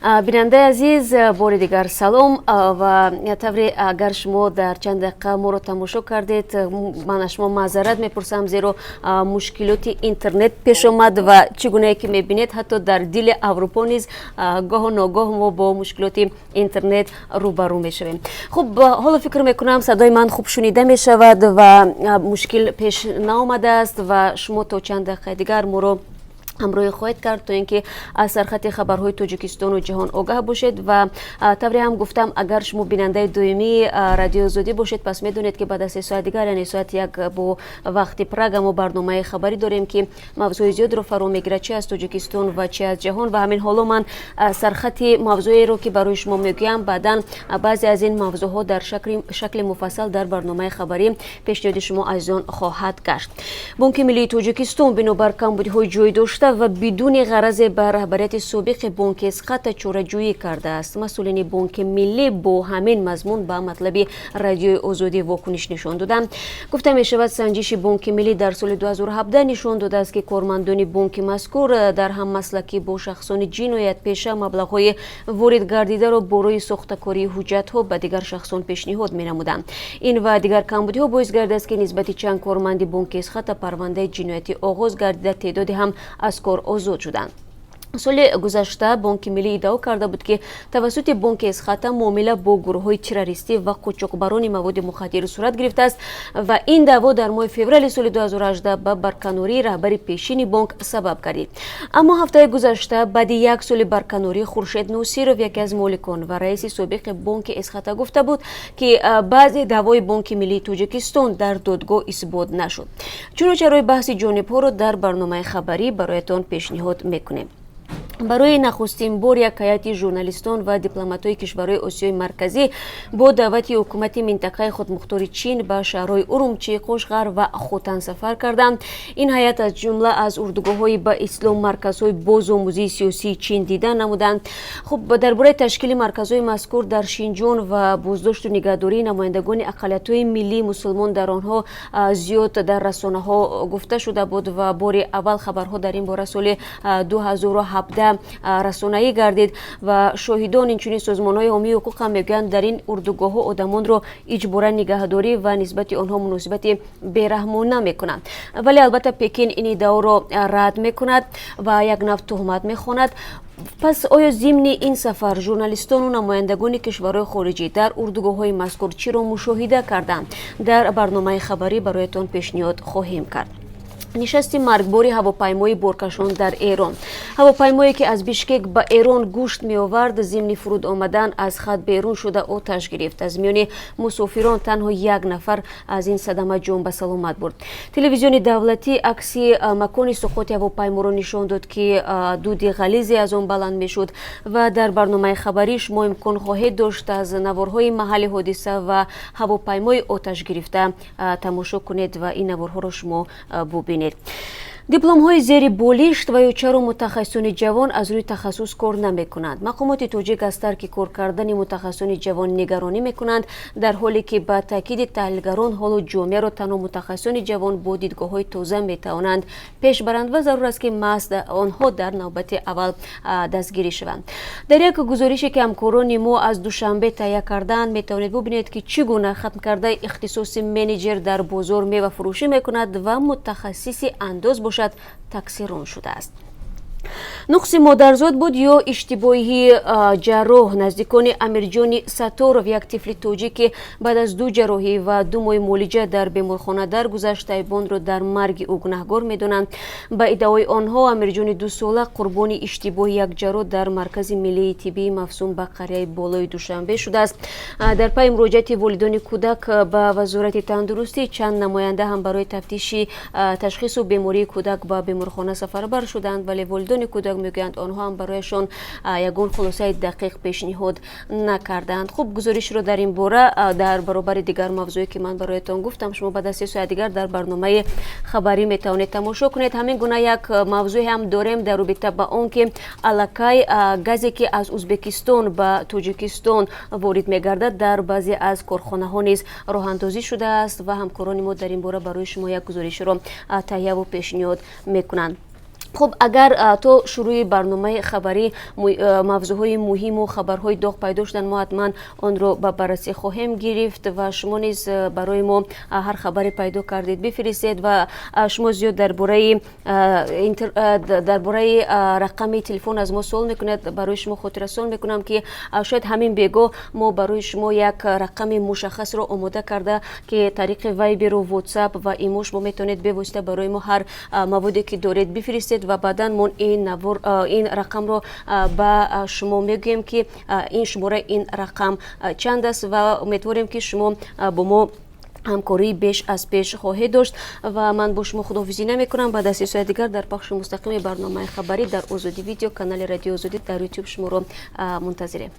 Бинандаи азиз, бори дигар салом. Ва тавре агар шумо дар чанд дақиқа моро тамошо кардед, ман аз шумо маъзарат мепурсам, зеро мушкилоти интернет пеш омад ва чӣ гунае ки мебинед, ҳатто дар дили Аврупо низ гоҳу ногоҳ мо бо мушкилоти интернет рӯбарӯ мешавем. Хуб, ҳоло фикр мекунам, садои ман хуб шунида мешавад ва мушкил пеш наомадааст ва шумо то чанд дақиқаи дигар моро ҳамроҳӣ хоҳед кард, то ин ки аз сархати хабарҳои Тоҷикистону ҷаҳон огаҳ бошед. Ва тавре ҳам гуфтам, агар шумо бинандаи доимии Радиои Озодӣ бошед, пас медонед, ки баъд аз 3 соат дигар, яъне соати 1 бо вақти Прага, мо барномаи хабарӣ дорем, ки мавзӯи зиёдро фаро мегирад, чи аз Тоҷикистон ва чи аз ҷаҳон. Ва ҳамин ҳоло ман сархати мавзӯеро, ки барои шумо мегӯям, баъдан баъзе аз ин мавзӯъҳо дар шакли муфассал дар барномаи хабарӣ пешниҳоди шумо азизон хоҳад гашт. Бонки миллии Тоҷикистон бинобар камбудиҳои ҷой дошта ва бидуни ғаразе ба раҳбарияти собиқи бонки Эсхата чораҷӯӣ кардааст. Масъулини Бонки Миллӣ бо ҳамин мазмун ба матлаби Радиои Озодӣ вокуниш нишон доданд. Гуфта мешавад, санҷиши Бонки Миллӣ дар соли 2017 нишон додааст, ки кормандони бонки мазкур дар ҳаммаслакӣ бо шахсони ҷиноятпеша маблағҳои ворид гардидаро барои сохтакории ҳуҷҷатҳо ба дигар шахсон пешниҳод менамуданд. Ин ва дигар камбудиҳо боис гардидааст, ки нисбати чанд корманди бонки Эсхата парвандаи ҷиноятӣ оғоз гардида, теъдоде ҳам аз кор озод шуданд. Соли гузашта Бонки Миллӣ иддао карда буд, ки тавассути бонки Эсхата муомила бо гурӯҳҳои террористӣ ва қочоқбарони маводи мухаддир сурат гирифтааст ва ин даъво дар моҳи феврали соли 2018 ба барканории раҳбари пешини бонк сабаб гардид. Аммо ҳафтаи гузашта, баъди як соли барканорӣ, Хуршед Носиров, яке аз моликон ва раиси собиқи бонки Эсхата, гуфта буд, ки баъзе даъвои Бонки Миллии Тоҷикистон дар додгоҳ исбот нашуд. Чуну чарои баҳси ҷонибҳоро дар барномаи хабарӣ бароятон пешниҳод мекунем. Барои нахустин бор як ҳайати журналистон ва дипломатҳои кишварҳои Осиёи Марказӣ бо даъвати ҳукумати минтақаи худмухтори Чин ба шаҳрҳои Урумчи, Қошғар ва Хотан сафар карданд. Ин ҳайат аз ҷумла аз урдугоҳҳои ба истилоҳ марказҳои бозомӯзии сиёсии Чин дида намуданд. Хуб, дар бораи ташкили марказҳои мазкур дар Шинҷон ва боздошту нигаҳдории намояндагони ақаллиятҳои миллии мусулмон дар онҳо зиёд дар расонаҳо гуфта шуда буд ва бори аввал хабарҳо дар ин бора соли 2017 расонаӣ гардид. Ва шоҳидон, инчунин созмонҳои ҳомии ҳуқуқ ҳам мегӯянд, дар ин урдугоҳҳо одамонро иҷбора нигаҳдорӣ ва нисбати онҳо муносибати бераҳмона мекунанд. Вале албатта, Пекин ин иддаоро рад мекунад ва як нав туҳмат мехонад. Пас оё зимни ин сафар журналистону намояндагони кишварҳои хориҷӣ дар урдугоҳҳои мазкур чиро мушоҳида карданд, дар барномаи хабарӣ бароятон пешниҳод хоҳем кард. Нишасти маргбори ҳавопаймои боркашон дар Эрон. Ҳавопаймое, ки аз Бишкек ба Эрон гӯшт меовард, зимни фуруд омадан аз хат берун шуда, оташ гирифт. Аз миёни мусофирон танҳо як нафар аз ин садама ҷон ба саломат бурд. Телевизиони давлатӣ акси макони суқути ҳавопайморо нишон дод, ки дуди ғализе аз он баланд мешуд. Ва дар барномаи хабарӣ шумо имкон хоҳед дошт аз наворҳои маҳалли ҳодиса ва ҳавопаймои оташ гирифта тамошо кунед ва ин наворҳоро шумо бубинед. Дипломҳои зери болишт ва ё чаро мутахассисони ҷавон аз рӯи тахассус кор намекунанд? Мақомоти тоҷик аз тарки кор кардани мутахассисони ҷавон нигаронӣ мекунанд, дар ҳоле ки, ба таъкиди таҳлилгарон, ҳоло ҷомеаро танҳо мутахассисони ҷавон бо дидгоҳҳои тоза метавонанд пеш баранд ва зарур аст, ки маҳз онҳо дар навбати аввал дастгирӣ шаванд. Дар як гузорише, ки ҳамкорони мо аз Душанбе таҳия карданд, метавонед бубинед, ки чӣ гуна хатмкардаи ихтисоси менеҷер дар бозор мевафурӯшӣ мекунад ва мутахассиси андоз бошад, таксирон шудааст. Нуқси модарзод буд ё иштибоҳи ҷарроҳ? Наздикони Амирҷони Сатторов, як тифли тоҷик, ки баъд аз ду ҷарроҳӣ ва 2 моҳи муолиҷа дар беморхона даргузашт, табибонро дар марги ӯ гунаҳгор медонанд. Ба иддаои онҳо, Амирҷони 2-сола қурбони иштибоҳи як ҷарроҳ дар Маркази миллии тиббии мавсум ба қарияи болои Душанбе шудааст. Дар пайи муроҷиати волидони кӯдак ба Вазорати тандурустӣ, чанд намоянда ҳам барои тафтиши ташхису бемории кӯдак ба беморхона сафарбар шуданд, вале волидони кӯдак мегӯянд, онҳо ҳам барояшон ягон хулосаи дақиқ пешниҳод накарданд. Хуб, гузоришро дар ин бора дар баробари дигар мавзӯе, ки ман бароятон гуфтам, шумо баъд аз 3 соат дигар дар барномаи хабарӣ метавонед тамошо кунед. Ҳамин гуна як мавзӯе ҳам дорем дар робита ба он, ки аллакай газе, ки аз Узбекистон ба Тоҷикистон ворид мегардад, дар баъзе аз корхонаҳо низ роҳандозӣ шудааст ва ҳамкорони мо дар ин бора барои шумо як гузоришро таҳияву пешниҳод мекунанд. Хуб, агар то шурӯи барномаи хабарӣ мавзӯъҳои муҳиму хабарҳои доғ пайдо шуданд, мо ҳатман онро ба баррасӣ хоҳем гирифт ва шумо низ барои мо ҳар хабаре пайдо кардед, бифиристед. Ва шумо зиёд дар бораи рақами телефон аз мо суол мекунед. Барои шумо хотиррасон мекунам, ки шояд ҳамин бегоҳ мо барои шумо як рақами мушаххасро омода карда, ки тариқи Вайберу Ватсап ва Имо шумо метавонед бевосита барои мо ҳар маводе ки доред, бифиристед ва баъдан мо ин рақамро ба шумо мегӯем, ки ин шумора, ин рақам чанд аст, ва умедворем, ки шумо бо мо ҳамкории беш аз пеш хоҳед дошт. Ва ман бо шумо худоҳофизӣ намекунам. Баъд аз 3 соат дигар дар пахши мустақими барномаи хабарӣ дар Озодӣ Видео, канали Радиои Озодӣ дар Ютуб, шуморо мунтазирем.